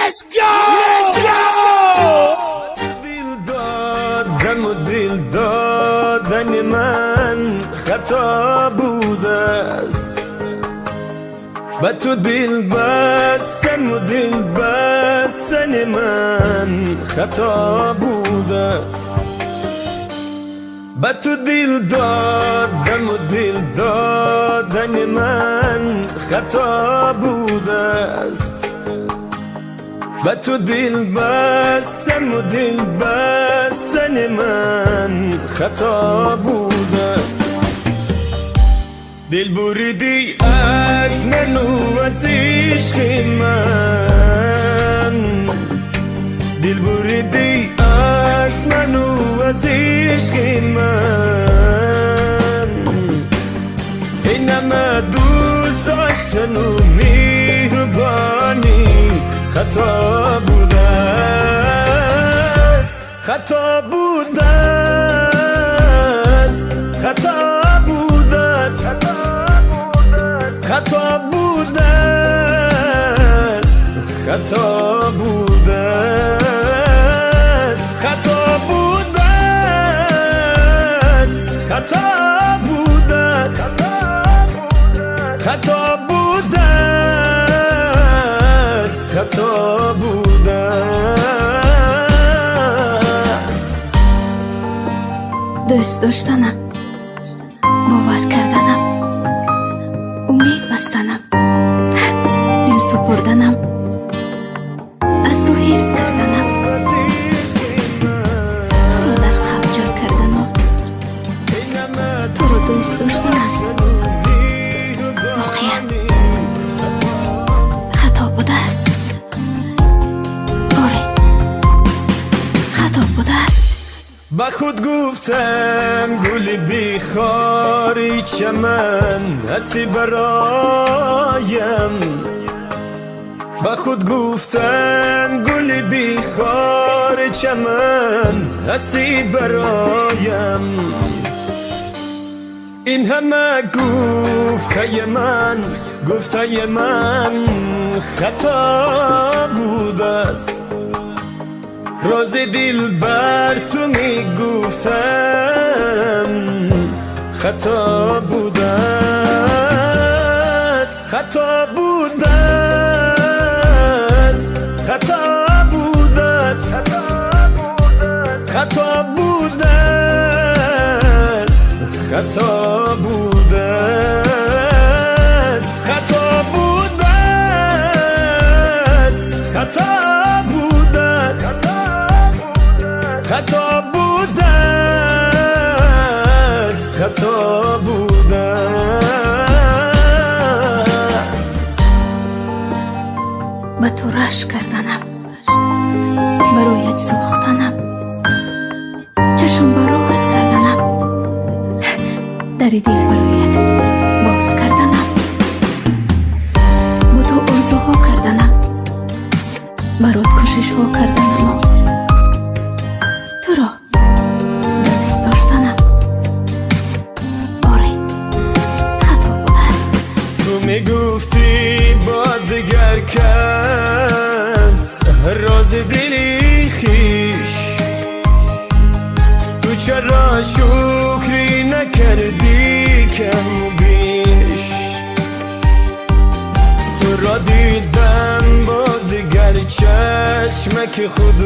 Let's go! Let's go! Дил додаму дил додани ман хато будааст. Ба ту дил бастаму дил бастани ман хато будааст. Ба ту дил додаму дил додани ман хато будааст. Ба ту дил бастаму дил бастани ман хато будааст. Дил буридӣ аз ману аз ишқи ман. Дил буридӣ аз ману аз ишқи ман. Ин ҳама дӯст доштану меҳрубонӣ хато будааст. Хато будааст. Хато будааст. Хато будааст. Хато будааст. Хато будааст. Хато будааст. Хато будааст. Хато будааст. Дӯст доштанам, бовар карданам, умед бастанам, дил супурданам, аз ту ҳифз карданам, туро дар қалб ҷой кардану туро дӯст доштанам воқеан хато будааст. Оре, хато будааст. Ба худ гуфтам, гули бехори чаман ҳастӣ бароям. Ба худ гуфтам, гули бехори чаман ҳастӣ бароям. Ин ҳама гуфтаи ман, гуфтаи ман хато будааст. Рози дил бар ту мегуфтам, хато будааст. Хато будааст. Хато будааст. Хато будааст. Хато будааст. Хато будааст. Хато будааст. Хато будааст. Хато будааст. Ба ту рашк карданам, бароят сӯхтанам, чашм ба роҳат карданам, дари дил бароят боз карданам, бо ту орзуҳо карданам, барот кӯшишҳо карданаму туро дӯст доштанам, оре, хато будааст. Ту мегуфтӣ, бо дигар кас рози дили хиш. Ту чаро шукрӣ накардӣ каму беш? Туро дидам бо дигар чашмаки худ.